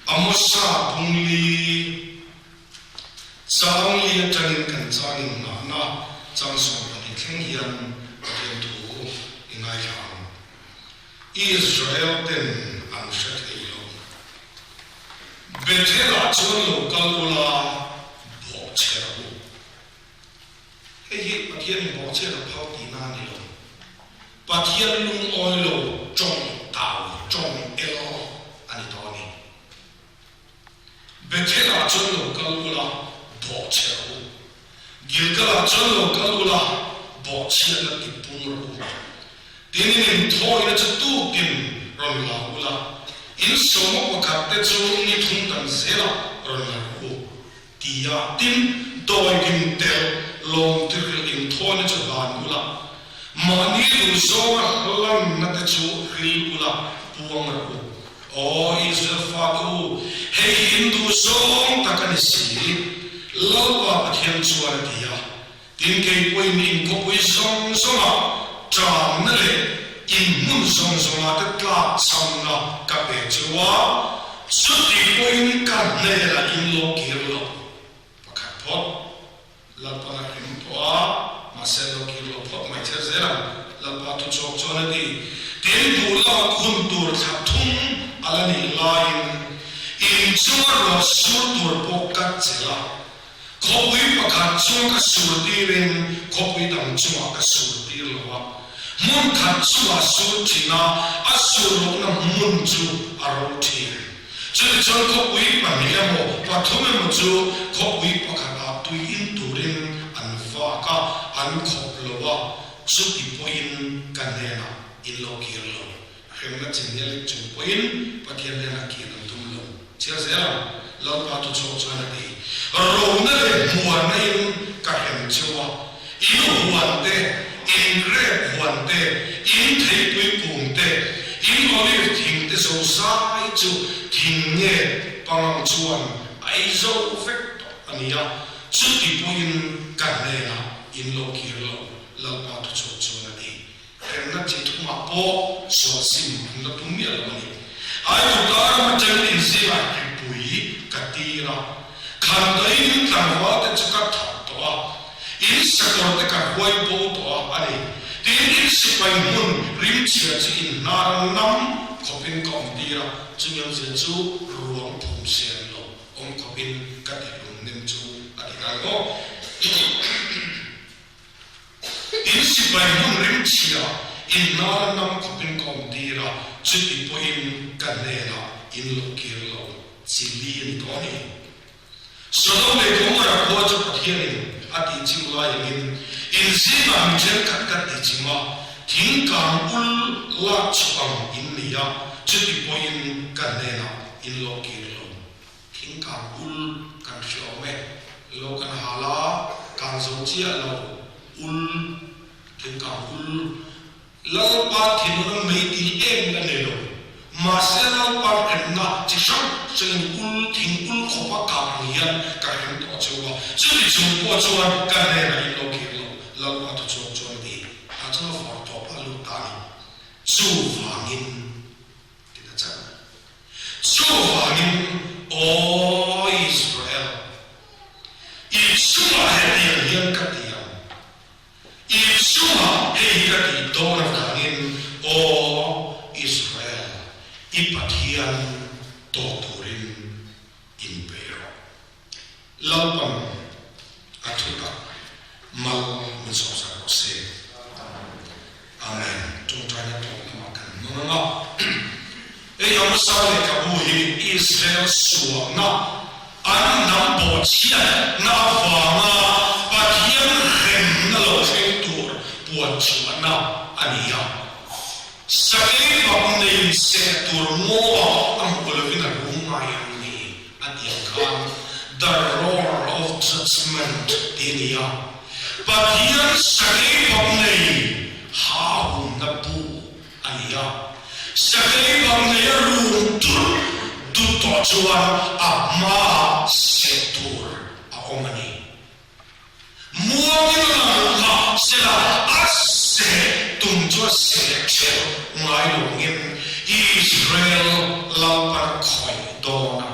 Amosa bung li chang li atangin kan chang inngahna chang 12 thleng hian Pathian thu i ngaithla ang. Israel ten an hre thei lo. Bethel-ah chuan lo kal ula bawhchhe rawh u. Hei hi Pathianin bawhchhiat a phal tihna a ni lo. Pathian lungawi lo tawng tau, tawng el a ni tawh a ni. Bethel-ah chuan lo kal ula, bawhchhe rawh u. Gilgal-ah chuan lo kal ula, bawhchhiatna ti pung rawh u. Tin, in inthawina chu tukin rawn la ula, in sawma pakhat te chu ni thum dan zelah rawn la rawh u. Tia tin, dawidim telh lawm tirhil inthawina chu hlan ula, mahni duhzawnga hlanna te chu ril ula, puang rawh u. Aw Israel fate u, hei hi in duhzawng tak a ni si, Lalpa Pathian chuan a ti a. Tin, kei pawhin in khawpui zawng zawngah ṭamna leh in hmun zawng zawngah te tlak chhamna ka pe chu a, chuti pawhin ka hnenah in lo kir lo. Pakhat phawt Lalpa a hlim tawh a, mahse lo kir lo phawt mai chher zel ang, Lalpa thuchhuak chuan a ti. Tin, duh lak hun tur thla thum a la nih laiin in chunga ruah sur tur pawh ka chelh a, Khawpui pakhat chung ka sur tirin khawpui dang chungah ka sur tir lo a, hmun khat chungah sur thin a, a sur lohna hmun chu a ro thin. Chutichuan khawpui pahnih emaw pathum emaw chu khawpui pakhatah tui in turin an vak a, an khawp lo a, chuti pawhin ka hnenah in lo kir lo. Hremna chin hial chung pawhin Pathian hnenah kir an tum lo. Chhiar zel ang, Lalpa thu chhuak chuan a ti. Rona leh hmuarna in ka hrem cheu a, in huan te, in grep huan te, in theipui kung te, in olive thing te zo zai chu thing nge pangang chuan a ei zo vek tawh a ni a, chuti pawhin ka hnenah in lo kir lo, Lalpa thu chhuak chuan a ti. Hremna chi thumah pawh sual sim an la tum miah lo a ni. Aidu ram atangin inzingah hripui ka tir a, khandaih in tlangval te chu ka that tawh a, in sakawr te ka huai bo tawh a a ni. Tin, in sipai hmun rimchhia chu in hnar a nam khawpin ka awm tir a, chumi awmzia chu ruang phum sen lo awm khawpin ka ti hlum nem chu a ti ta emaw. In sipai hmun rimchhia in hnar nam khawpin ka awm tir a, chuti pawhin ka hnenah in lo kir lo chi li a ni tawh a ni. Sodom leh Gomorrah khua chu Pathianin a tihchim lai angin in zingah mi thenkhat ka tihchim a, thingkang ul lak chhuah ang in ni a, chuti pawhin ka hnenah in lo kir lo. Thingkang ul kan hre awm e. Lo kan hal a, kang zo chiah lo ul, thingkang ul. Lalpa thinlung mei dil em la nei lo. Mahse Lalpa remna chi hrang hrangin ul, thing ul khawpa kang ang hian ka rem tawh cheu a. Chuti chung pawh chuan ka hnenah in lo kir lo, Lalpa thuchhuak chuan a ti. Tah chuan a vawr tawp a lut ta a ni. Chuvangin. Ti ta chan. Chuvangin, Aw Israel, i chungah hetiang hian ka ti ang, i chungah hei ka tih dawn avangin, Aw Israel, i Pathian tawk turin inpeih rawh. Lalpan a thutak mal min sawmsak rawh se. Amen. Tawngtaina tawp lamah kan hmang ang a. Hei Amosa lehkhabu hi Israel sualna an hnam bawhchhiatna avanga Pathian hremna lo thleng tur puanchhuahna a ni a. Sakei bak nei seh tur ngaw a hmuh lovin a rum ngai ang ni. A tih khan The Roar of Judgement tih a ni a, Pathian sakei bang nei ha humna bu a ni a. Sakei bang nei a rum durh dut tawh chuan a hmaah seh tur a awm a ni. Muangin lang mah sela a seh tum chu a seh ṭheuh ngai lo angin Israel Lalpan khawih dawn a.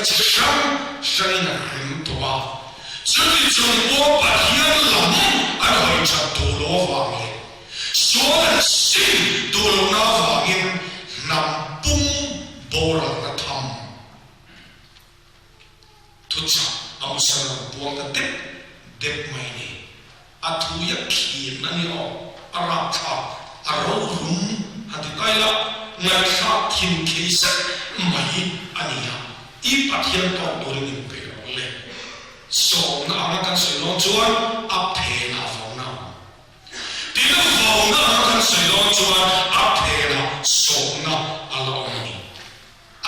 chi hrang hrangin a hrem tawh a. Chuti chung pawh Pathian lam an hawi that duh lo avang leh sual an sim duh lohna avangin hnam pum boralna tham thuchah a hmasa rawn puang ta dep dep mai ni. A thui a khin a ni aw, a rapthlak, a rorum han ti ta ila, ngaihthlak thin khei zet mai a ni a, i Pathian tawk turin inpeih rawh le. Sawmna anga kan sawi dawn chuan a phenah a vauna a awm. Tin, a vauna anga kan sawi dawn chuan a phenah sawmna a la awm a ni.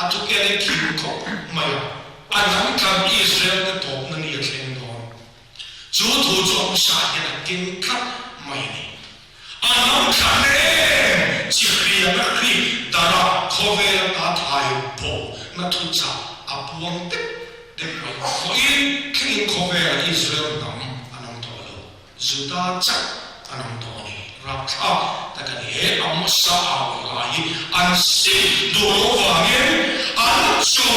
A thukian hi thim khawp mai a, a hnam thlan Israel te tawpna ni a thleng dawn. Chu thu chu a hmasa hian a keng tlat mai a ni. A hnam thlan em chi hriatna khi dara khawvel ata thai bawhna thuchah a puang tep tep mai. Vawiin thlengin khawvela Israel hnam an awm tawh lo. Juda chauh an awm tawh a ni. Rapthlak tak a ni. He Amosa au lai hi an sim duh loh vangin an cho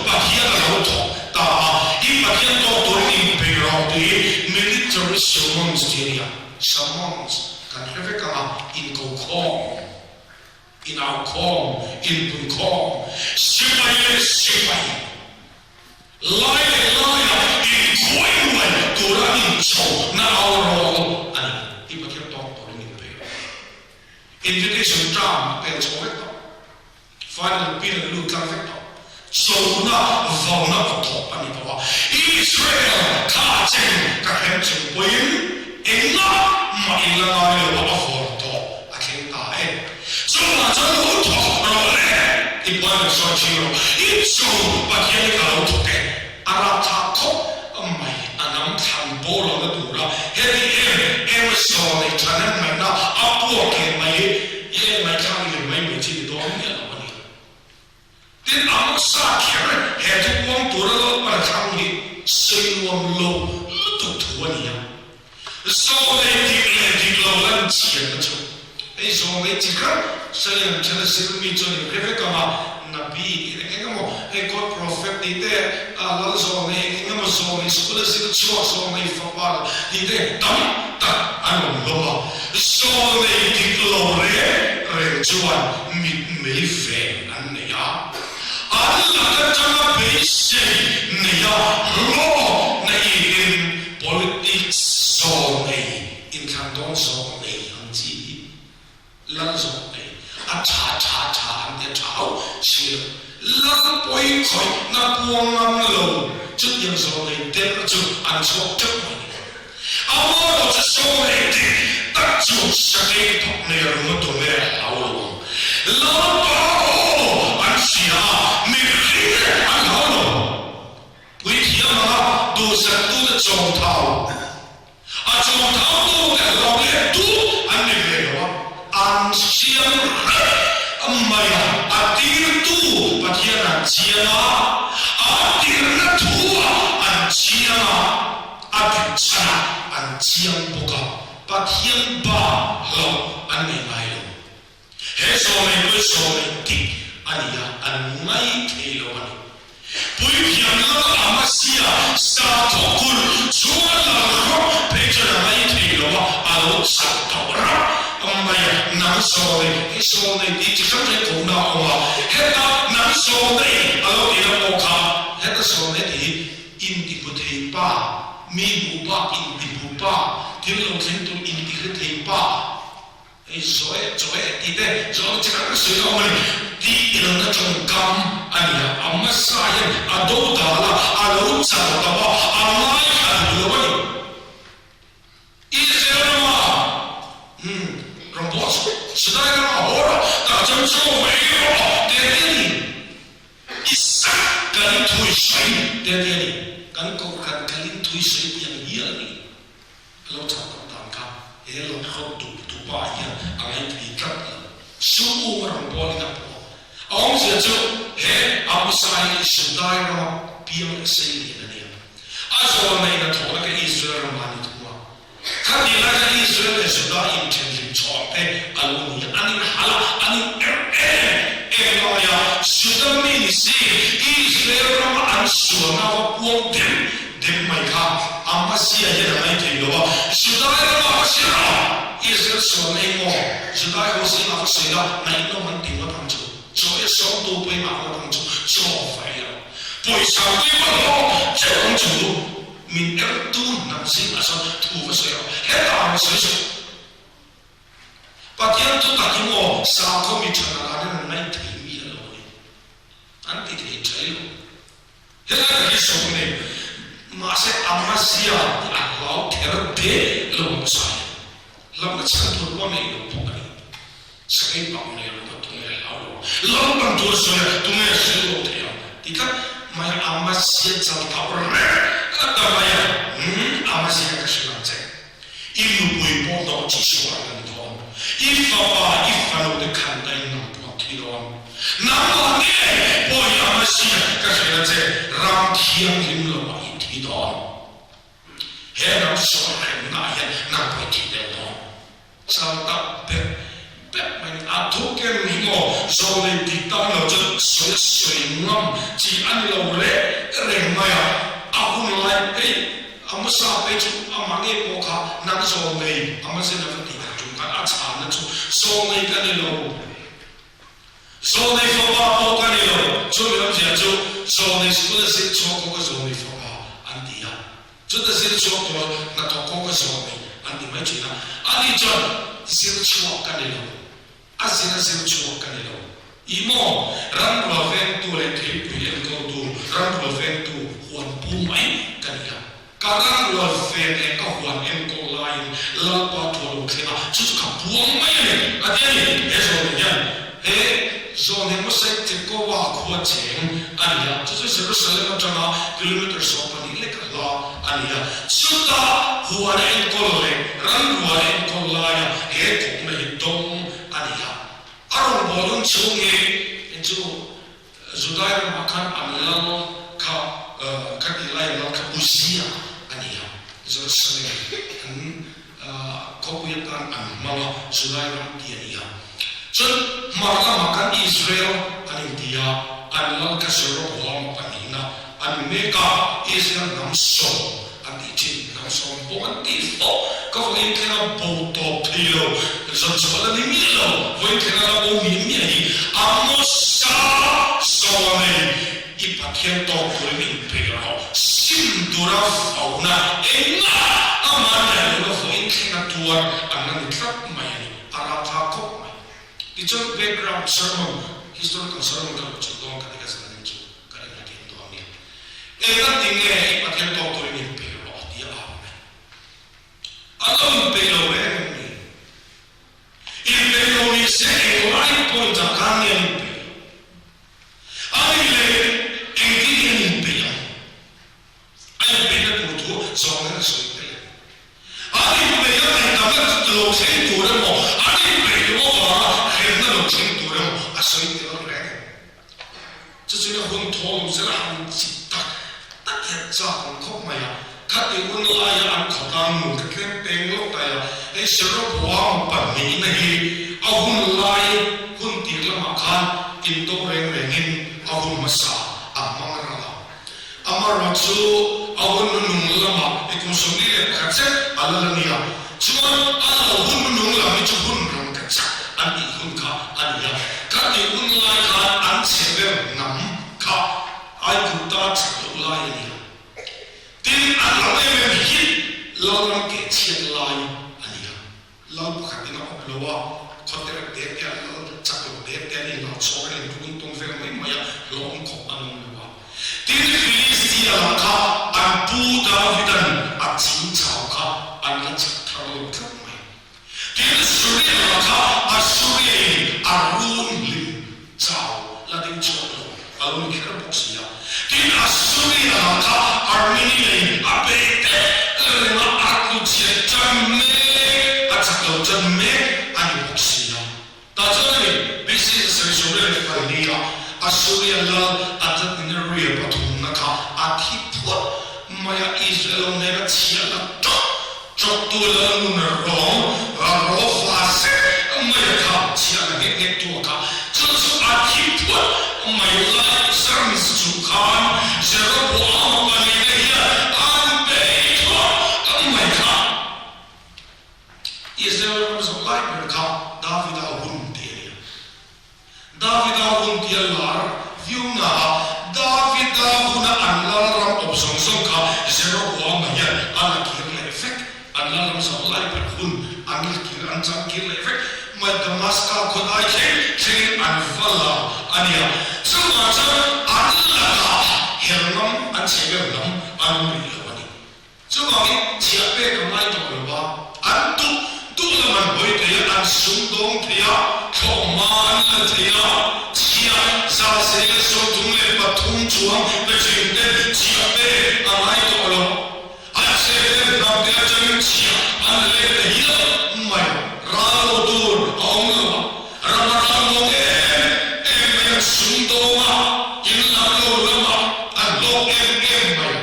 Pathian a lo thawk ta a. I Pathian tawk turin inpeih rawh tih hi military summons tih a ni a. Summons kan hre vek ang a, inkokhawm, inaukhawm, inpunkhawm, sipai leh sipai. Lai leh laia inkhuai ruai tura an incho na au rawl a ni tih Pathian tawk turin in pe. Invitation term a pel chho vek tawh. Final pin an lut tlang vek tawh. Chona vauna aw thawk a ni tawh a. Israel kha chen ka hrem chung pawhin engah mah in la ngai lo a a vawr tawh a thleng ta e. Chungah chuan lo thawk rawh le i puan kan sawi thin rawh. I chu Pathian hi ka lo thawk e. A rapthlak khawp mai a nam thlan bawr lo na tura heti em em saw nei tha nem ngaihna a puak leh mai hi i en ngaihthlak i lem mai mai chi ni dawn miah lo a ni. Tin, Amosa kher he thu puang tura Lalpan a thlang hi sawi nuam lo lutuk thu a ni a. Zawlei dik leh dik lo lan chianna chu hei zawlei chi khat sawi ang then a zirmi chuan in hre vek ang a, Nabi tih eng eng emaw, hei God Prophet tih te, Lal zawlei eng eng emaw, zawlei school a zir chhuak zawlei fapa tih te tam tak an awm hlawm a. Zawlei dik lo reng reng chuan mitmei ven an nei a, an lak atanga beisei nei a hlawh na iin Politics zawl nei, inthlan dawn zawk nei ang chi hi lal zawk nei, a tha tha tha an tia tha hauh si lo. Lal pawi khawih na puang ngam lo chutiang zawl nei der chu an chhuak teuh mai ni. A maw chu saw nei dik tak chu sakei thawk nei a rung a tum e a hlau lo ang. Lal pa aw an hria a, mihring an hlau lo. Puithiam anga duhsaktute chawngthau, a chawngthautute hlauh leh duh an ni ve lo a, an siam reng mai a, a tirtu Pathian an chiang a, a tirna thuah an chiang a, a dik chhanah an chiang bawk a, Pathian ba hlauh an nei ngai lo. He zawmei pawh hi zawmei dik a ni a, an ngai thei lo a ni. Puithiam lal Amasia sa thawk kulh chhunga lal rawk phei chuan a ngai thei lo a, a lo chak tawh rap mai a, nang zawmei, hei zawmei tih chi hrang hrang kohna a awm a, heta nang zawmei a lo tihna pawh kha heta zawmei tih hi intihmu thei pa, mi hmuh bak intihmu pa, thil lo thleng tur intihre thei pa, Hei zawi chawi tih te zawhna chi khat ka sawi lo a ni. Tih ilna tawngkam a ni a, a hmasa hian a do dal a, a lo chal ta a, a ngaithla duh lo a ni. Israel rama umm ram pawh chu Sinai rama haw rawh, tah chuan chaw va ei rawh te ti a ni. I sak kan thui sawi te ti a ni. Kan kohhran kalin thui sawi tih ang hial a ni. A lo chak tak dan kha he lo hrawt dup dup ah hian a ngaithei tlat lo. Sum um a rawn bawl in a pawh a. A awmzia chu he Amasai hi Judai rama piang leh sei lian a ni a. A zawlna in a thawhna kha Israel ramah a ni thung a. Khatih lai khan Israel leh Juda inthenhlim chhawm te a lo ni a. An inhal a, an in erh em em lai a. Juda mi ni si Israel rama an. an sualna va puang dem dem mai kha Amasia hian a ngaithei lo a, Judai rama va hria a, Israel sualna eng maw Judai ho zingah va sawi la, ngaihnawm an ti ngawt ang chu, chaw e sawmtu pawimah ngawt ang chu, chaw va ei rawh, pawisa pui va hlawh teuh ang chu, min ertu hnam zingah chuan thu va sawi rawh, hetah rawn sawi suh. Pathian chu tak hi maw sakhaw mi tha lakah hian an ngaithei mi a lo ni. An ti thei thei lo. Helai tak hi sawm nei mahse Amazia hi a hlau kher te lo ang sai a. Hlauhna chhan tur pawh nei lo bawk a ni. Sakei pak nei lo kha tunge hlau lo ang. Lalpan tur a sawi a, tunge hril lo thei ang ti tlat mai a Amazia chal tauh reng a ta mai a. Umm Amazia ka hrilh ang che. I nupui pawh hnawh chi sual an dawn. I fapa, i fanute khan ta in nang pawh thi dawn. Nangmah nge pawh i Amasia ka hrilh a che, ram thianghlim lo ah i thi dawn. He ram sual hremna ah hian nang pawh i thi tel dawn. Chal tak bep bep mai ni. A thu ken hi maw zawlei dik tak lo chuan sawi a sawi ngam chi a ni lo reng reng mai a. A hun lai hei Amosa phei chu amah ngei pawh kha nang zawlnei Amazon a va tih tak tum khan a chhanna chu zawlnei ka ni lo, zawlnei fapa pawh ka ni lo, chumi awmzia chu zawlnei school a zir chhuak kawk a zawlnei fapa an ti a, chuta zir chhuak tur hnathawk kawk a zawlnei an ti mai thin a, ani chuan zir chhuak ka ni lo. A zir a zir chhuak ka ni lo. I maw, ramrual vengtu leh theipui enkawltu, ramrual vengtu huan pu mai ka ni a. Ka ramrual ven leh ka huan enkawl laiin Lalpa thu a lo thleng a, chu chu ka buang mai a ni, a ti a ni. He zawn hian he zawn hi Mosai Tekoa khua cheng a ni a, chu chu Jerusalem atanga kilometre 12 lek a hla a ni a. Chutah huan a enkawl leh ramrual a enkawl laia he kawmna hi dawng a ni a. A rawngbâwl hun chhung hi chu Judai ramah khan an lal kha kha tih lai lal kha Uzia a ni a. Jerusalem an khawpui atan an hmang a, Judai ram ti a ni a. Chuan hmar lamah khan Israel an inti a, an lal kha Jeroboam pahnihna a ni mek a, Israel hnam sawm an tih thin, hnam sawm pawh an tih fo, ka vawiin thlenga bo tawp thei lo, zawtchhuah la ni miah lo, vawiin thlenga la bo miah miah hi Amosa saw nei i Pathian tawk turin inpeih rawh, sim tura fauna engah amah lian lohna vawiin thlenga tuar an la ni tlat mai a ni, a rapthlak khawp mai. Tichuan background sermon, historical sermon ka lo chhut dawn ka ti ka zan nen chu. Ka ring a tin dawn nia. Eng a ti nge i Pathian tawk turin inpeih rawh ti a au mai. A lo inpeih lo reng em ni? Inpeih lo ni se eng lai point ah khan nge an inpeih lo? A nih leh engtin nge an inpeih ang? A inpeihna tur thu zawng hian a sawi tel em? An inpeih a ngaihdamna lo thleng tur emaw, an inpeih loh avanga hremna lo thleng tur emaw a sawi tel reng em? Chu chuan a hun thaw lo zel a han chik tak tak hian chak ang khawp mai a, khati hun laia an khawtlang nun kha tlem peng lawk tai a, hei Jeroboam pahnihna hi a hun lai hun tir lamah khan indo reng rengin a hun hmasa a hmang ral a. Amaherawhchu a hun nunung lamah i kum 41 zet a lal a nia. Chuan a lo hun nunung lam hi chu hun ram ka chak an tih hun kha a ni a. Ka tih hun lai khan an chhe ber hnam kha Aigupta chak loh lai a ni a. Tin, an lam em em hi Lalram keh chhiat lai a ni a. Lal pakhat in a awp lo a, khawter te te an lal chak lo te te an inlak chhawk an inrun tawn vel mai mai a, hlawm khawp an awm lo a. Tin, Filistia lah kha an pu Davidan a ching chau kha an la chak thar lo tlat mai. Tin, Suria lah kha Assuria in a run hlim chau la ding chhuak lo a lo ni kher bawk si a. Tin, Assuria lah kha Armenia in a bei teh reng a, a tlu chhiat tan mek, a chak lo tan mek a ni bawk si a. Tah chuan a ni, BC 72 ah Assuria lal Adadneria pathumna kha a thi phuat mai a, Israel ho hnena chhiahna tawp Chawktu lal nun rawng rawfa zet mai a kha chhiahna nghet nghet tu a kha. Chu chu a thi phuat mai lai Zermis chu khan Jeroboam. tawp zawng zawng kha Jeroboama hian a la kir leh vek. An la lam zawh lai phat hun an la kir an chang kir leh vek mai. Damaska khawdai thleng thlengin an va la a nia. Chuvang chuan an lakah her ngam an chhe ber lam an awm rih lo a ni. Chuvangin chhiah pek a ngai tawh lo a, an duh duh lam an hawi thei a, an sum dawng thei a, thlawhhma an la thei a, chhiah 133 chuang pe thin te chhiah pek a ngai tawh lo. An chhehvel hnam te atangin chhiah an la let ta hial mai. Ral lo tur a awm lo a, ram a ral muang em em mai, an sum dawng a, in lam lo lamah an hlawk em em mai a.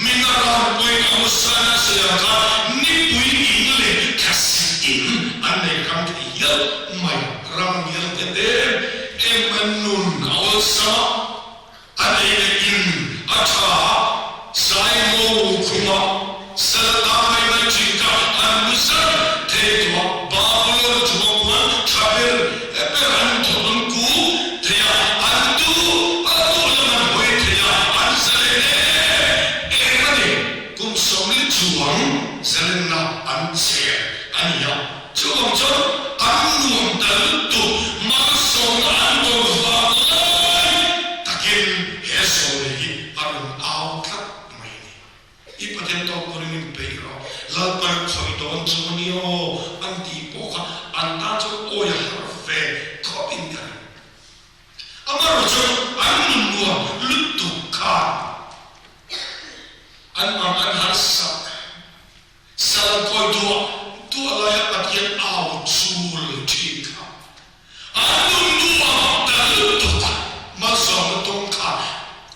Min a ral pui a hmusan a sawi ang khan nipui in leh thlasik in an nei ram thei hial mai. Ram a ngial nghet em em mai, nun a awlsam a. A nei leh in a tha a, zai mo khuma sal ta mai mai thin kha an mu zar thei tawh a, Babulon chunga khuan tha ber ber an thawk an ku thei a, an du a duh lam an hawi thei a, an zalen em em a ni. Kum 40 chuang zalenna an chher a ni a, chuvang chuan an nuam ta lutuk, malsawmna an dawn vang lai takin he sawi hi a rawn au tlat mai a ni. I Pathian tawk turin in peih rawh, Lalpan khawih dawn chu a ni aw an tih pawh kha an tan chuan awi a har ve khawp in ka ring. Amaherawhchu an nun nuam lutuk khan an mang an harsak. Sal kawi duah duah laia Pathian au chul thin kha an nun nuam ta lutuk a, malsawmna tawng kha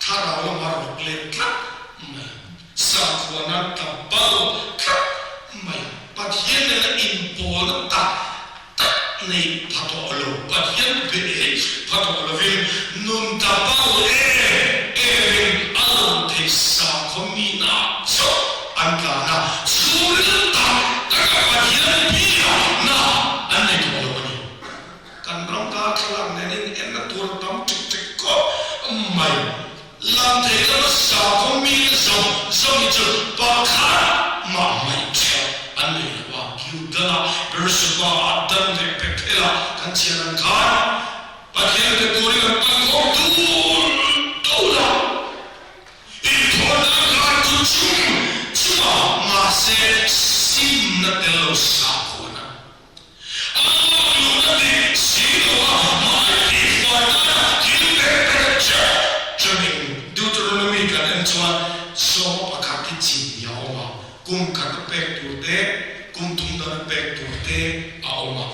thlarau lama rawk let tlat mai, sakhuana ta bal tlat mai, Pathian nena inpawlna tak tak nei pha tawh lo, Pathian be pha tawh lovin nun ta bal em emin a lang thei sakhaw mi na chauh an tlan a, chhungril tak taka Pathian bia na an nei tawh lo a ni. Kan ram darthlalang nen in enna tur a tam ṭek ṭek khawp mai. Lang thei lama sakhaw mi te zawng zawng hi chu pakhat mah hmaih ṭheuh an nei lo a, Gilgal-a, Beersheba-a, Dan leh Bethel-a kan chhiar ang khan Pathian te turin an pan khawm dul dul a, inthawhna khan chu chum chum a, mahse simna tel lo sakhuana A luhna dik si lo a, hmai tihfai nana thil pek pek ṭeuh ṭeuhin Deuteronomy kan en chuan sawma pakhat hi chin hi a awm a, kum khat a pek tur te, kum thum dan a pek tur te a awm a.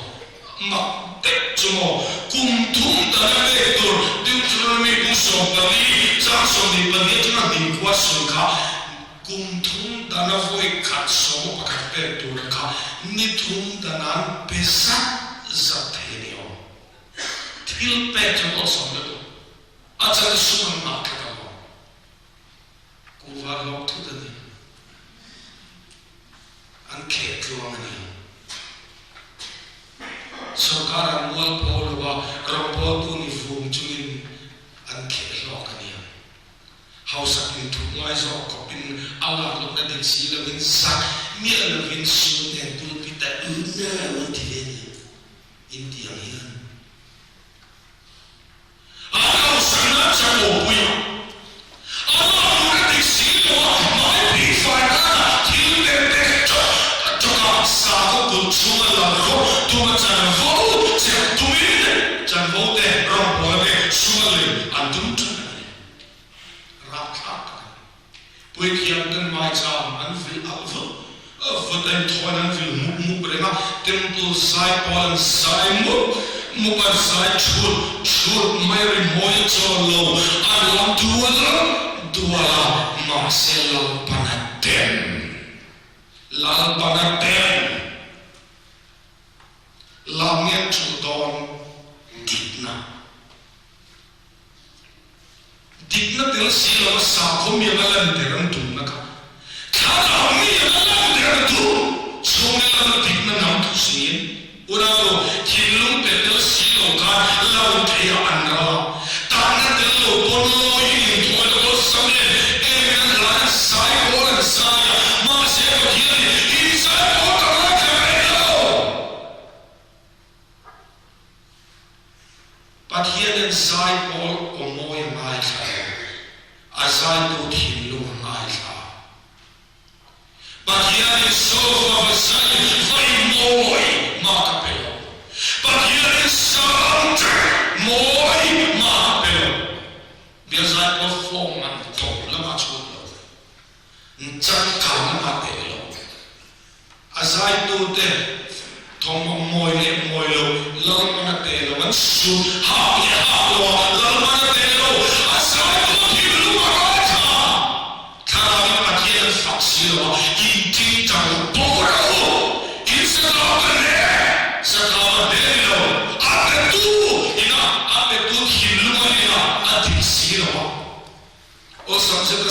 Mak deuh chu maw, kum thum dan a pek tur Deuteronomy kung 14 chang 22 atanga hnih khua sawi kha Kum thum dana vawi khat 11 pek tur kha ni thum danan pe zat zat thei a ni awm. Thil pek chu awlsam lutuk. A chan sum an ngah tlat ang aw. Kuhva hlawk thut a ni. An kheh tluang a ni. Sorkar an mualpho lo a, rawngbawltu ni vung chungin an kheh hlawk a ni ang. Hausak in thup ngai zawk khawp in a lak lohna dik si lo in zak miah lo in suit nen pulpit ah unau an ti ve nia in ti ang hian an hausakna a chak aw pui a, a lak lohna dik si lo a hmai phih fai nana thil pek pek chawk chawk a sakhaw kut chhung a lang rawh tum a chanvo chek tum in chanvo te rawngbawla te sum a lei an tum thin a ni. Rapthlak tak a ni. Puithiam ten maicham an vil alh vut vut a, inthawn an vil mup mup reng a, temple zai pawl an zai mup mup, an zai thut thut mai rimawi a chawl lo, an lam dual dual a, mahse Lalpana dem, Lalpana dem. Lamngen thu dawn dikna. Dikna tel si lova sakhaw miang a lanter an tumna kha thlarau miang a lanter a duh chhungril lama dikna nam thu siin unau thinlung pe tel si lo khan lo thei a an ral a, takna tel lo pawn lawiin inthawi a awlsam em em in an hlai. Changkang a teh lo. A zaitute thawmhnaw mawi leh mawi lo Lalpan a teh lo, an sut hak leh hak lo a Lalpan a teh lo, a zaitu thinlung a rai tha. Thlarauin Pathian an fak si lo a, in tingtang bo rawh u, in sathau ka hle, sathau a hle ni lo, a petu ina a petu thinlung a nia a dik si lo a. Awlsam zet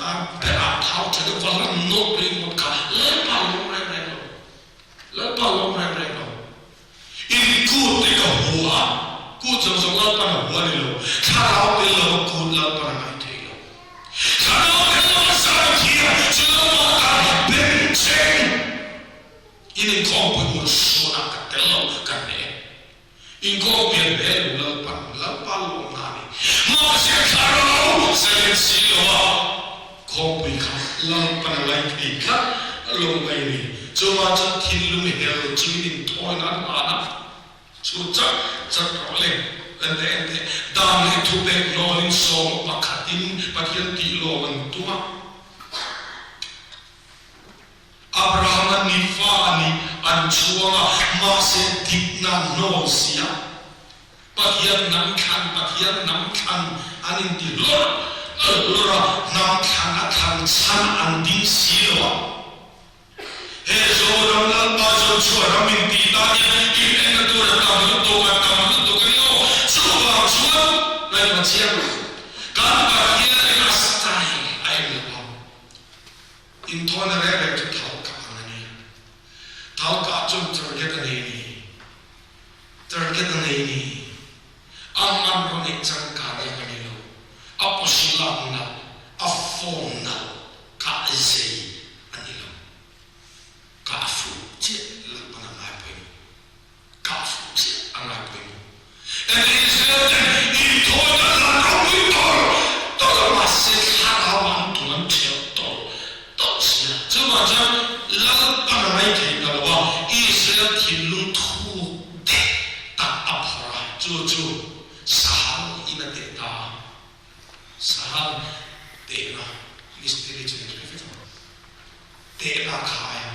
a berah thau tha deuh va lan nawlh ringawt kha Lalpa lawm reng reng lo. Lalpa lawm reng reng lo. In kut te ka hua a, kut zawng zawng Lalpan a hua ni lo. Thlarau tel lova kut Lalpan a ngaih thei lo. Thlarau tel lova zai thiam chu Lalpa tan bengchheng in inkhawmpui ur suanah ka tel lo ka hneh. Inkhawm pian ve lu Lalpan Lalpa lawmna a ni. Mahse thlarau zalen si lo a, khawmpui kha Lalpan a lai thei tlat lo mai a ni. Chuvang chuan thinlung hel chungin inthawina an hlan a, chu chat chat rawh le, ente ente, dan leh thupek nawlin sawma pakhatin Pathian tih lawm an tum a. Abrahama ni fa a ni, an chhuang a, mahse dikna hnawl sia. Pathian hnam thlan, Pathian hnam thlan an inti hlawrh hlawrh a, hnam thlan a thlan chhan an ding si lo a. He Zoram Lalpa Joshua ram inti tan hian in enna tur a tam lutuk, a tam lutuk a ni aw. Chuvang chuan ngaihtuah chiang kan Pathian in a style a en lo a. Inthawina reng reng chu thau kah ang a ni. Thau kah chuan target a nei ni. Target a nei ni. A hmanraw neih changkan lang a ni lo. A pawsi lak nalh, a form nalh kah zei a ni lo. Kah fuh chiah Lalpan a ngai pawimawh. Kah fuh chiah a ngai pawimawh. Eliezer ten inthawina lan ropui tawlh tawlh a mahse thlarau an tum an ṭheuh tawlh tawlh si a. Chuvang chuan Lalpan a ngaih thei ta lo a, Israel thinlung thuk dek tak a phawrh a, chu chu Sahal in a teh ta a. Sahal tehna mistiri chu in hre vek ang. Tehna khai a.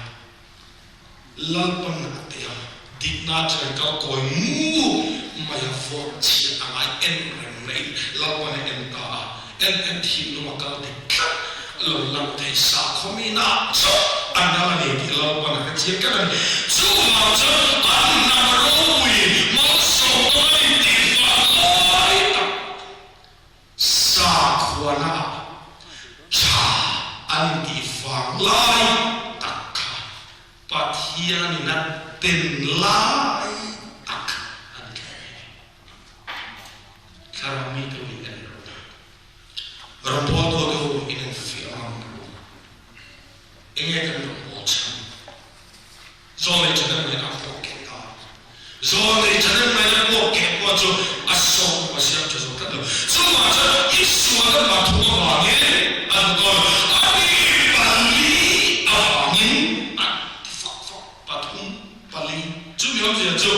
Lalpan a ti a, dikna chuan kal kawi ngu mai a vawt chhiat a ngai en reng reng Lalpan a en ta a, en en thinlung a kal dik tlat lo lang thei sa khawmina chauh an ral a ni tih Lalpan a hre chiang tlat a ni. Chuvang chuan an hnam ropui malsawmna an intihfah lai tak Sakhuana ah tha an intih vang lai tak kha Pathianin a ten lai tak a ni tlat mai. Thlarau mite ho in en rawh u. Rawngbawltu te ho in en fiah ngam rawh u. Enge kan rawngbâwl chhan? Zawnei ṭhahnem ngaihna a pawh keh ta. Zawnei ṭhahnem ngaihna pawh keh pawh chu a sawm a siam ṭha zo tlat lo. Chuvang chuan i sualna pathum avangin a hmu dawn. A ni pali avangin a ti fak fak. Pathum, pali. Chumi awmzia chu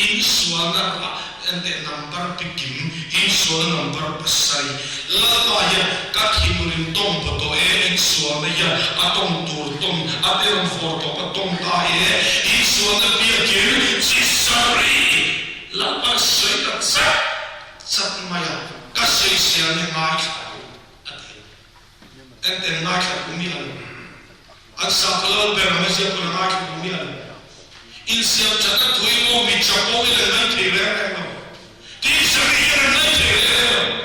insualna rah enteh number pikim, insualna number pasarih. Lalpa hian ka thinrim tawng paw tawh e, insualna hian a tawng tur tawng, a term fawr tawp a tawng ta e, insualna biakin chi sarih. Lalpa sawi ta chat chat mai a, ka sawisel ni ngaithla u a ti. Enteh ngaithla duh miah lo. An sakhaw lal ber ang a ziak pawn a ngaithla duh miah lo. Insiam that a tui maw mi chapo in an ngai thei reng reng lo. Tihsari hian an ngai thei reng reng lo.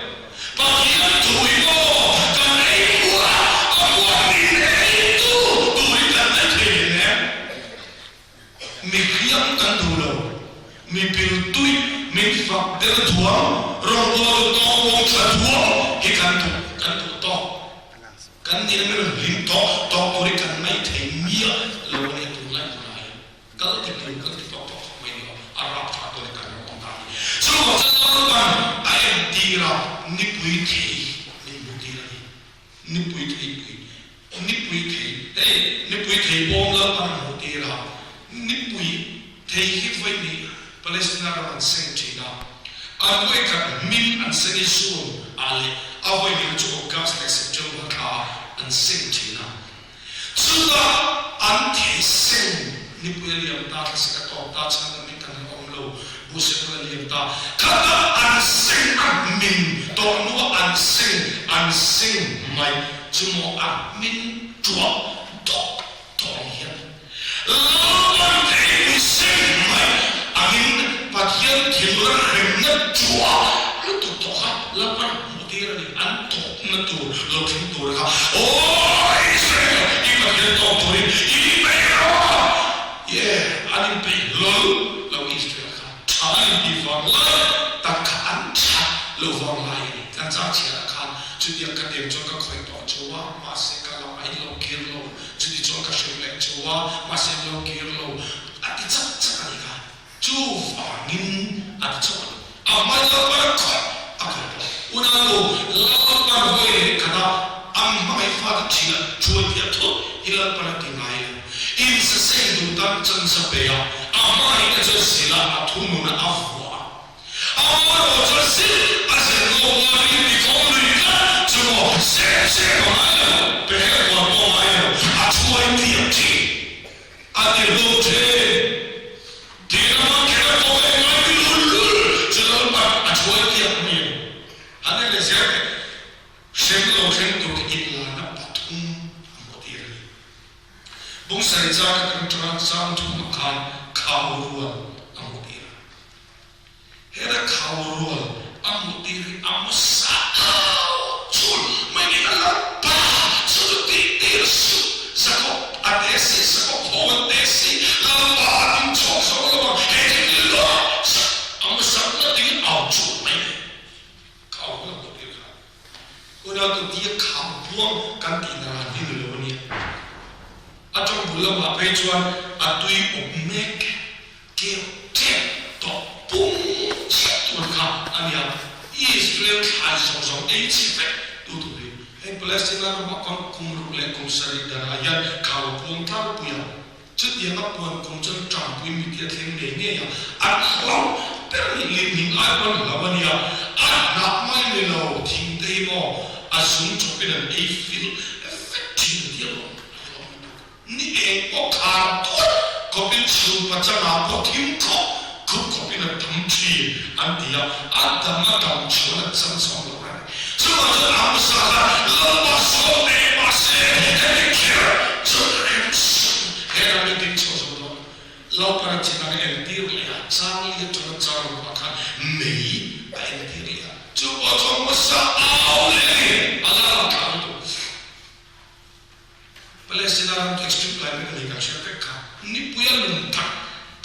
Pathian tui maw kan ei hmuah a hmuah min ei tu turin kan ngai thei reng reng. Mi hriam kan duh lo. Mi pil tui, min fak der thuam, rawngbawltu tawngpawng tha thuam hi kan duh, kan duh tawk. Kan nih na min hlim tawk tawk tur hi kan ngaih thei miah lo a nia tunlai hunah hian. Kal ti pil kal ti tawk tawk khawp mai ni aw, a rap tha dawn e kan ram awm dan hi. Chuvang chuan Lalpan a entir a, nipui thei min hmu tir a ni. Nipui thei pui, nipui thei, hei nipui thei bawm Lalpan a hmu tir a, nipui thei hi vawi hnih Palestina ram an seng thin a, an vawi khat hming an seng i June ah leh a vawi hnih chu August leh September thla ah an seng thin a. Chutah an thei seng nipui a liam ta, thlasik a tawp ta, chhan awmin kan la awm lo, buhsek a la liam ta. Khatah an seng a hmin tawh hnuah an seng an seng mai chu maw a hmin tuah dawk tawh ang hian Lalpan theipui seng mai angin Pathian thil remna tuah lutuk tawh kha Lalpan hmuh tir a ni. An tawpna tur lo thleng tur kha, Aw Israel, i Pathian tawp turin i inpeih rawh! Ye, an inpeih hlawl lo Israel kha tha an intih vang lai tak kha an that lo vang lai a ni. Kan chang chhiarah khan chutiang ka tem chuan ka khawih tawh chu a, mahse ka lamah in lo kir lo. Chuti chuan ka hrem leh chu a, mahse an lo kir lo, a ti chak chak a ni kha. Chu vangin a ti chauh a ni. A hmai Lalpan a khawih a khawih tawh. Unau Lalpan hawi leh khat a, an hmangaih fate ṭhina ṭhuai piah thut hi Lalpan a ti ngai lo. Insaseng duh tan chansa pe a, a hmangaihna chuan zila a thununa a vuah a. Amaherawh chuan zir a zir lo vangin mi kawng lui tlat chu maw sep sep a ngai lo, pehhel kual pawh a ngai lo, a thuai piak thin a ti hlawm thin. Ti lama kher pawh leh ngai ti lul lul chu Lalpan a thuai piak mai ang. An en leh zel teh, hrem lo thleng tur ka inlana pathum a hmuh tir a ni. Bungsai chang ka kan tanga chang thum ah khan khau rual a hmuh tir a. Heta khau rual a hmuh tir hi a hmasa au chul mai ni a la pa chu chu tih tir suh Jakob a te si Jakob ho an te si Lalpa a ding chhuak zo lo ang he thil hi luah sak a hmasa na ding au chul mai ni khau rual a hmuh tir kha Unau tu tia khau buang kan tih na ran hi ni lo a nia. A tawng bul lamah phei chuan a tui awp mek keu tep tawh pum chiah tur kha a nia. Israel thlai zawng zawng ei chhe vek tu tur hi hei Palestina ramah khawn kum ruk leh kum sarih danah hian khau a puang tlangpui a. Chutianga puan kum chuan Trumpui miti a thleng ngei ngei a, an hlau ber nih leh hming ai pawn hlau a nia, a hnah mai ni lo, thing te hi maw a zung chawpin an ei fil vek thin a tia lawm a hlawm lutuk. Ni eng pawh khar tuar khawpin chhun pachangah pawh thim khawp khup khawpin a tam thin an ti a, a dam a dam chuan a chan chhawng lo reng. Chuvang chuan a hmasa kha Lalpa sawn eng mahse heti kher chuan rem suh he ram hi ding chhuah zo dawn. Lalpa ram chin ang entir leh a chang li atanga chang ruah khan mei a entir leh a. Chu pawh chuan hmasa au leh a ni a la ram thlah lutuk. Palestina ram chu extreme climate a ni kan hriat vek kha. Nipui a lum tak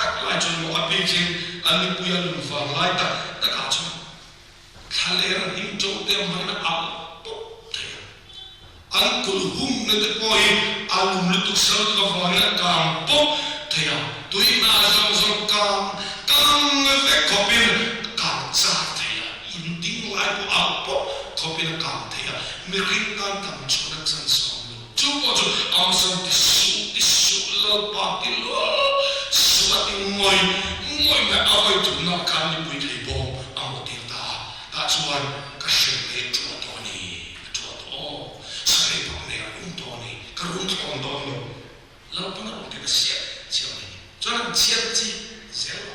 tak lai chuan maw a bikin a nipui a lum vang lai tak takah chuan Thlaler hnim to te hmangin a alh pawp thei a. An kulh humna te pawh hi a lum lutuk sal lutuk avangin a kang pawp thei a. Tui hna zawng zawng kang kang vek khawpin a kang char thei a. In ding lai pawh alh pawp khawpin a kang thei a. Mihring tan tam chhuahna chance a awm lo. Chu pawh chu Amazon ti suh ti suh Lalpa ti lual suh a ti ngawih ngawih mai a vawi thumna khan nipui thei bawm a hmuh tir ta a, tah chuan ka hrem leh ṭuah tawh a ni, a ṭuah tawh aw, sarei pak nei a rum tawh a ni, ka rum thlawn dawn lo, Lalpan a rawn ti ta siah siah mai ni, chuan an chhiat chi zel lo.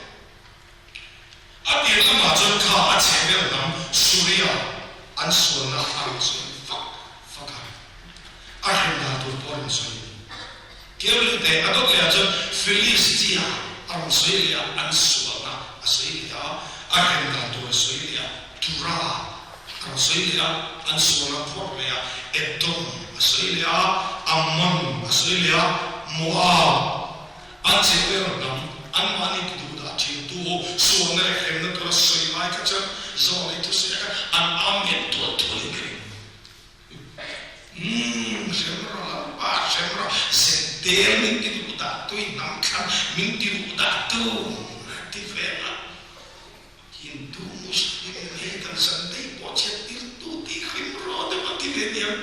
A tir lamah chuan kha a chhe ber hnam Suria an sualna a rawn sawi fak fak a, a hrem dan tur pawh a rawn sawi a ni. Keu leh teh a dawt lehah chuan Filistia a rawn sawi leh a, an sualna a sawi leh a, a hrem dan tur a sawi leh a, Tura a rawn sawi leh a, an sualna a phuak leh a, Edom a sawi leh a, Ammon a sawi leh a, Moab an chhe ber hnam anmahni ti duh dah thin tu ho sualna leh hremna tura sawi lai kha chuan zawlei thusawi kha an amen tual tualin ka ring. Umm hrem rawh Lalpa hrem rawh Zentel min ti duh dah tu i hnam thlan min ti duh dah tu a ti vel a. Hindu Muslim hei kan Sunday pawh chhiat tir tu tih hrim rawh deuh a ti ve niang.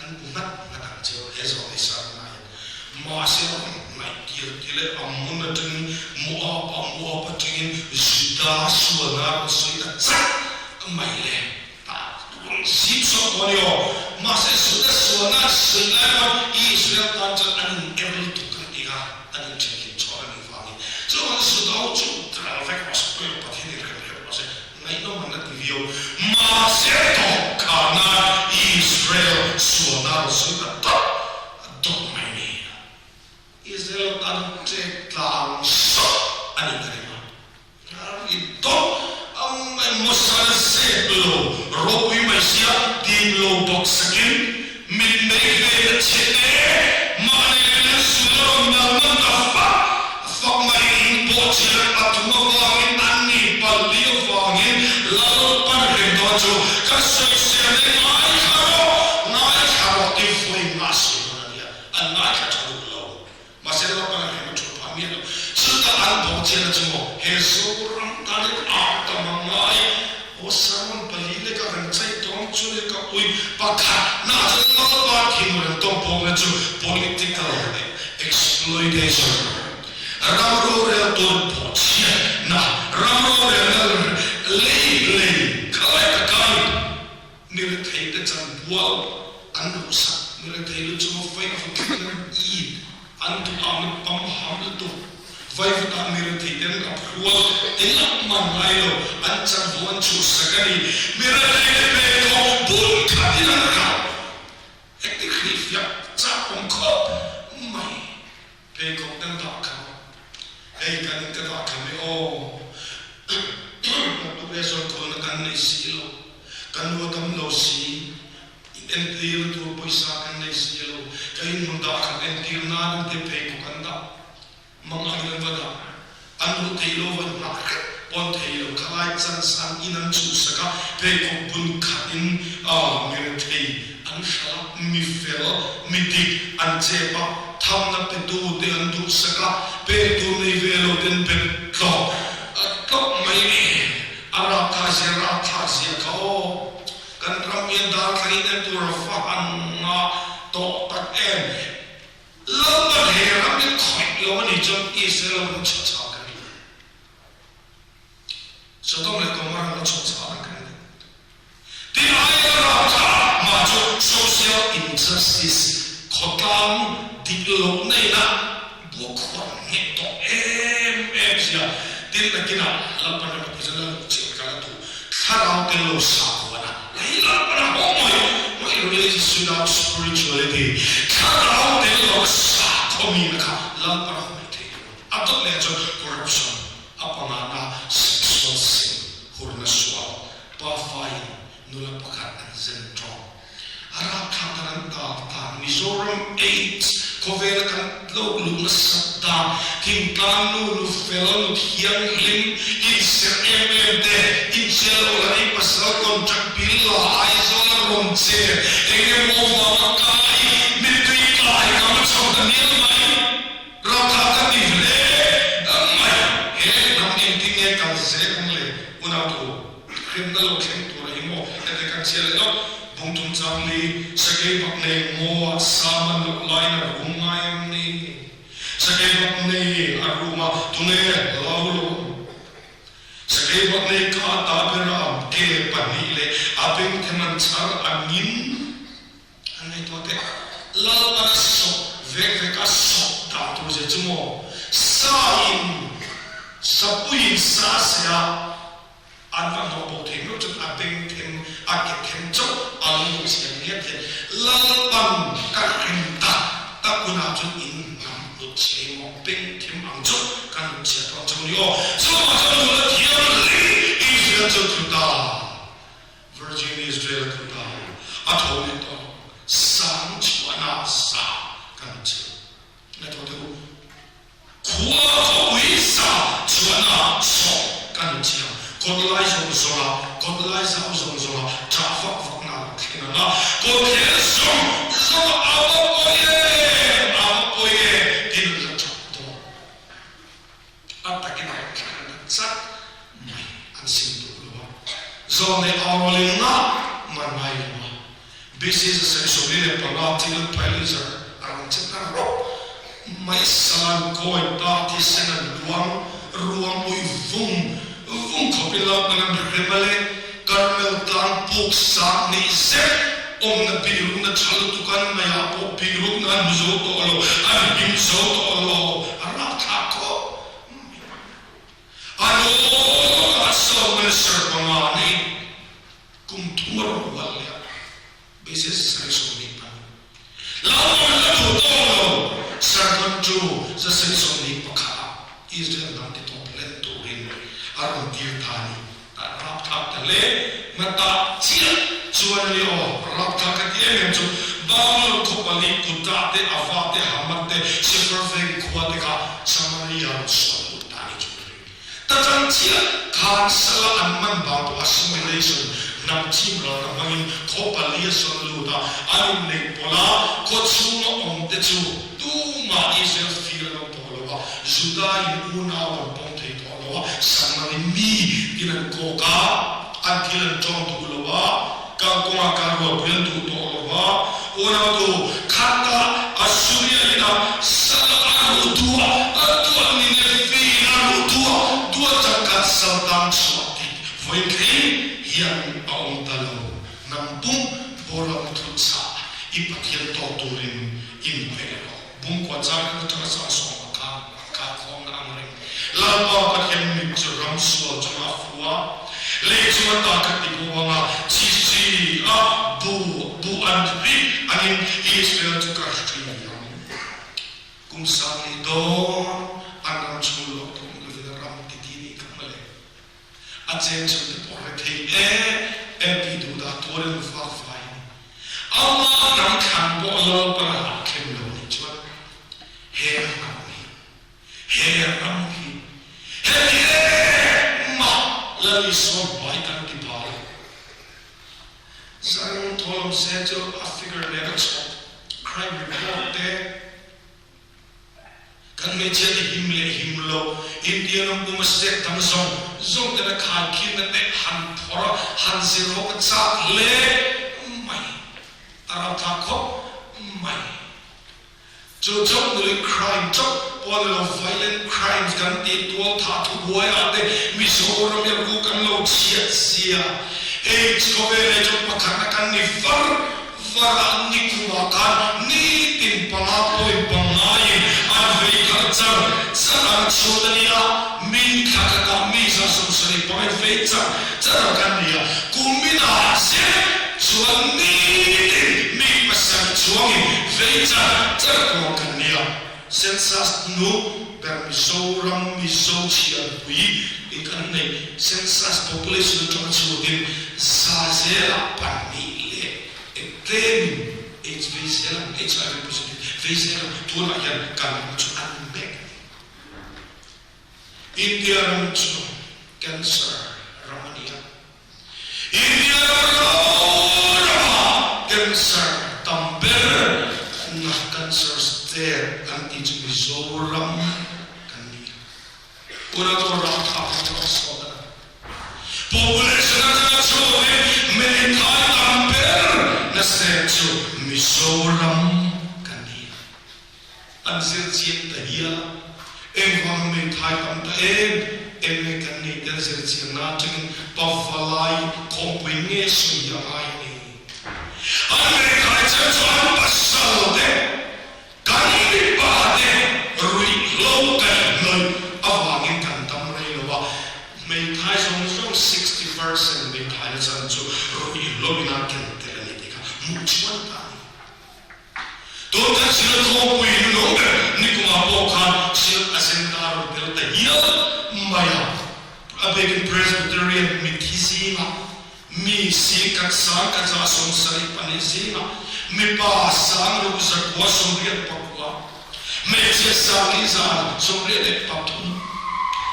An bu nghat nghat ang che he zawh hi Sarna hian mahse a rawn hnaih kir ti leh Ammon atangin Moab ah Moab atangin Juda sualna a rawn sawi ta chak mai le. Tah rawn zip sawk tawh a ni aw. Mahse Juda sualna an sawi. sawi ta dawt dawt mai ni. Israel tan ṭek tlang sawt a ni ta reng a. A ri dawt ang mai Mosana zep lo ropui mai sia tim lo bawk sakin mitmei ve na chhe te mahni nen sual a rawn nal ngam ta fak fak mai in pawh chian pathum avangin an ni pali avangin Lalpan reng dawn chu ka sawisel nei ngaithla rawh ngaithla rawh ti vawi nghah sawi dawn a nia an ngaithla tha duh lo. Mahse Lalpan a hlem a thu phah miah lo. Chutah an bawh chian a chu maw? He Zoram tanin ah tam a ngai. Aw sermon pali lek a kan chai tawng chu le ka ui pakhat na chuan Lalpa thinur an tawng pawng na chu political exploitation ram rorel tur pawh chhiat na ram rorel na lei lei khalai ka kai Mi rethei te chan bual an duhsak, mi rethei lu chunga fei a vut thleng an it, an duh ang in pam ham lutuk. Vaivutah mi rethei ten a phual engah man ngai lo, an chanvo an chhuhsak a ni. Mi rethei te pe tawh bul khat in an rah. Heti hrilhfiah chak awm khawp mai. Pheikhawk kan dah kham. Hei kan in ka dah kham e aw. Naktuk e zawn khawlna kan nei si lo. Kan nu a dam lo si. In entir tur pawisa kan nei si lo. Ka in hmun dah khat entir nan an te pheikhawk an dah. Mang angin an va dah. An ruh thei lo van hngah hrep pawn thei lo. Khalai chan san in an chhuhsak a, pheikhawk bun khat in mi rethei an hral a, mi fel, mi dik an chep a, thamna petu te an duhsak a, pek tur nei ve lo ten bet tlawk tlawk mai em. A rapthlak zia rapthlak zia kha aw. Kan ram hian darthlang in en tur a fa han ngah tawh tak em. Lalpan he ram hi khawih lo a nih chuan Israel ho an chhuah chhah ka ring. Sodom leh Gomorrah an la chhuah chhah reng ka ring. Tin aia rapthlak mah chu social injustice khawtlang dik loh neihna buakhuan nghet tawh em em sia. Tin nakinah Lalpan ram a tih chuan Laluk chiah ka la duh. Thlarau tel lo sakhuana lei Lalpan a haw mai mai religious without spirituality thlarau tel lo sakhaw mi na kha Lalpan a haw mai thei lo. A dawt leh chuan corruption a panga na sexual sin hurna sual pafa in nula pakhat an zen tawng. A rapthlak dan an tal tan Mizoram AIDS khawvela kan lo luh nasat dan thingtlang nu nu fel nu thianghlim inserh em em te inchel lo la ei pasal contract bill la Aizawl a rawn che eng emaw vanga kai mittui kai kam a chho ta mial mai rapthlak ka ti hle mai he hnam engtin nge kal zel ang le unau thu. Hremna lo thleng tur a hi maw? Hete kan chhiar leh lawk. Bungtum chang li, Sakei bak nei maw a sa man loh laiin a rum ngai em ni? Sakei bak nei a rum a, tunge hlau lo? Sakei bak nei ka ta ber a ke pahnih leh a bengthem an chhar angin an ngaihtuah teh. Lalpan a sawp vek vek a sawp dan tur zia chu maw? Sa in sapuiin sa se a. An va hnawh bo thei meuh chuan a beng them, a ke them chauh a lo luh chian ngiat hian Lalpan ka hrem tak tak hunah chuan in hnam lut chhe maw beng them ang chauh kan lut chhiat dawn chauh ni aw. Chuvang chuan nula thianghlim Israel chu thu ta, Virgin Israel a thu ta, a tho leh tawh lo, sang chhuahna sa kan chhe. Ngaihtuah teh u. Khua khawpui sa chhuahna sawm kan chiang. Kawt lai zawng zawnga, kawt lai zau zawng zawnga ṭah vak vakna a lo thleng ang a, kawt thel zawng zawnga a va pawi em, a va pawi em tiin an la ṭap dawn. A takin a rawn thleng ta chat mai, an sim duh lo a, zawn leh aurawlin ngah man ngai lo a. BC 45 thil Pfizer a rawn che ta rawp mai. Salan kawi pa thisen an luang ruang ui vung vung khawpin Lalpan an rem a le Karmel tlang puk sang hnih zet awmna birukna tha lutuk an maiah pawh birukna an hmu zo tawh lo, an him zo tawh lo, a rapthlak khawp mai. A lawmah sawn minister panga nei kum thum a rawn hual leh a, basis 72. Chhan chu 121 ah Israel hnam ti tawp hlen turin a rawn tir ta a ni. Tah rapthlak ta hle. Hmatah chiah chuan a ni aw, rapthlak ka ti em em chu Babylon khaw pali Kuta te, Ava te, Hamath te, Sepharvaim khua te kha Samaria rawn sual lut ta a ni chu ka ring. Ta chang chiah khan sala an man vang pawh assimilation hnam chim ralna hmangin khaw pali a sawn lut a, an inneih pawlh a, khaw chhunga awm te chu tumah Israel fir an awm tawh lo a, Juda in unau an pawm thei tawh lo a, Samari mi tin an kawk a, an thil an tawng duh lo a, Kalkawngah kan rualpui an duh tawh lo va, unautu khata Assuria ina sal a ruh duah a duah Nineveh ina ruh duah duah changkhat sal tan chhuah tih vawiin hian a awm ta lo. Hnam pum boral thut chah i Pathian tawk turin inpeih rawh. Bungkua chang atanga sang sawm a kha kha khawmna ang reng. Lalpa Pathian mit chu ram sual chungah a fu a, lei chunga ta kha ti bo anga chi chi a bu bu an ri angin Israel chu ka hri ang. Kum sang nih dawn an ram chung luah thawm lovin a ram ti ti nih kha mawle. A cheng chhun te pawh rethei em em tih duh dah tuarin vak vai a ni. Amah hnam thlan pawh Lalpan a hlah khem lo nih chuan he ram hi, he ram hi heti emah Lal Isua hmai kan ti bal a. Zairung thawlawm se chu a figure nen a chhawp crime report te, Kan hmeichhia te him leh him lo, India ram puma state dang zawng zawng tena khaikhinna te han phawrh a, han zir ho ka chak hle mai. A ramthlak khawp mai. Chu chauh nulin crime chauh pawh ni lo, violent crimes kan tih tual thah thubuai ah te Mizoram i ru kan lo chhiat zia, AIDS khawvel leh chu pakhatna kan ni var Varah nikhumah khan nitin panga point pangaiin an vei khalh char char ang chhuat a nia, min thla khatah mi 175 in vei char char ang kan ni a, kuminah zet chuan nitin mi pasarih chuangin vei char char kuang kan ni a. Census hnu ber Mizoram Mizo chhiarpui in kan neih Census population atanga chhuakin za zelah pahnih leh tlemin AIDS vei zel ang, HIV positive vei zel ang tunah hian kan ram chu an mek a ni. India ram chu cancer ram a ni a, India ram rama cancer tam ber na cancer state an tih chu Mizoram kan ni a. Unau ram tha hi chu a sawt a. Population atanga chhuakin hmeithai tam ber na state chu Mizoram kan ni a. An zir chiang ta hial a, engvang hmeithai tam ta em em nge kan nih te an zir chiang na atangin pavalai khawmpui nge sawi hi a ngai a ni. An hmeithai chan chu an pasal te kan mipa te ruihhlo kaihhnawih avangin kan dam rei lo a, hmeithai zawng zawng 60% hmeithai na chan chu ruihhlo in a ken tel a ni tih kha hmuh chuan ta a ni. Tun kan Synod Khawmpui nu lo ber nikumah pawh khan Synod Agenda a rawn tel ta hial mai a, a bikin Presbyterian mithi zingah mi singkhat sang ka za 72 zingah mipa sang ruk zakua 84, hmeichhia sang nih za 83,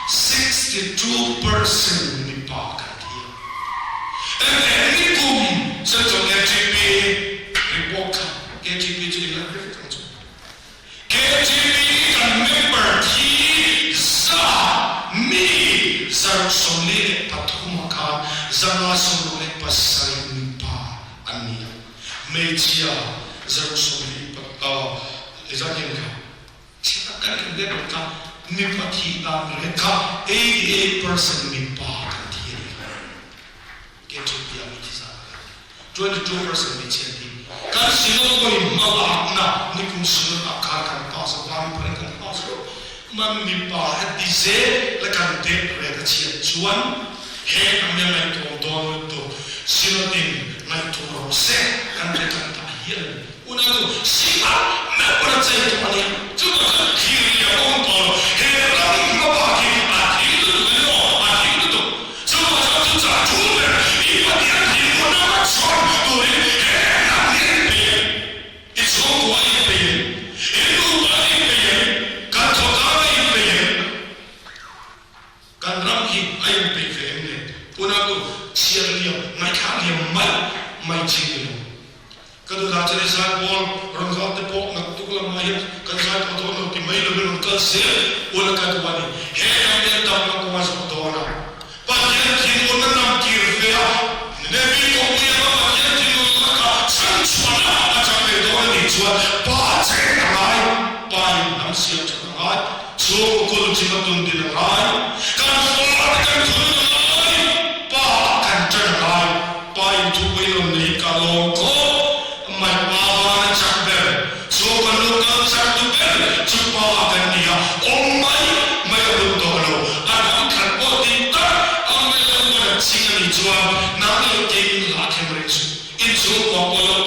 62%, mipa kan thi a. Engeng nikum Central KTP report kha KTP chu eng hre vek ang chu. KTP kan member thi za mi 43% ah khan 567 mipa an ni a, hmeichhia 64 ezah hian kha Chhiat kan en deuh ang kha mipa thih dan reng kha 88% mipa kan thi a ni kha. KTP ah mi thi zat a kan ni. 22% hmeichhia an thi. Kan Synod pawhin hmalakna nikum Synod ah khan kan pass a, vang pawhin kan pass lo. Man mipa heti zel la kan dep reng a chhiat chuan he a mia ngaihtuah dawn lutuk Synod in ngaihtuah rawh se kan ti kan tah hial a ni. Unau nu, Sima meuh pawn a chei tawh a nia. Chu Chuvang chuan thlir liam a awm tawh lo. He ram hmabak hi a thim lutuk a ni aw, a thim lutuk. Chuvang chuan chu chah tul ber i Pathian thinlung a chhawn turin he ram hi a inpeih em? I chhungkua a inpeih em? I nupa a inpeih em? Kan thawkang a inpeih em? Kan ram hi a inpeih ve em le? Unau chhiar liam, ngaihthlak liam mai mai chi ni lo. Ka duh dan chuan i zai pawl rawn vak te pawh naktuk lamah hian kan zai tawh dawn lo ti mai lovin rawn kal zel ula ka duh a ni. He ram hian damna kawng a zawh dawn a. Pathian thinurna nam kir ve a, Nevi kawngpui anga Pathian thinurna lakah chhanchhuahna a chang leh dawn a nih chuan Pa cheng a ngai, Pa in hnam siam that a ngai, chhungkaw kul chim a tun din a ngai, kan fate kan thunun a ngai, Pa kan ṭan a ngai, Pa in thupui rawn nei ka lawm khawp mai, Pa vana chak ber, chhungkaw nu kal chak tu ber chu Pa kan ni a, awm mai mai a hun tawh lo, a ram khat pawh ti tak a mai lo pawn a ching a nih chuan nang leh kei min hlah them reng suh, in chhungkua pawh lo.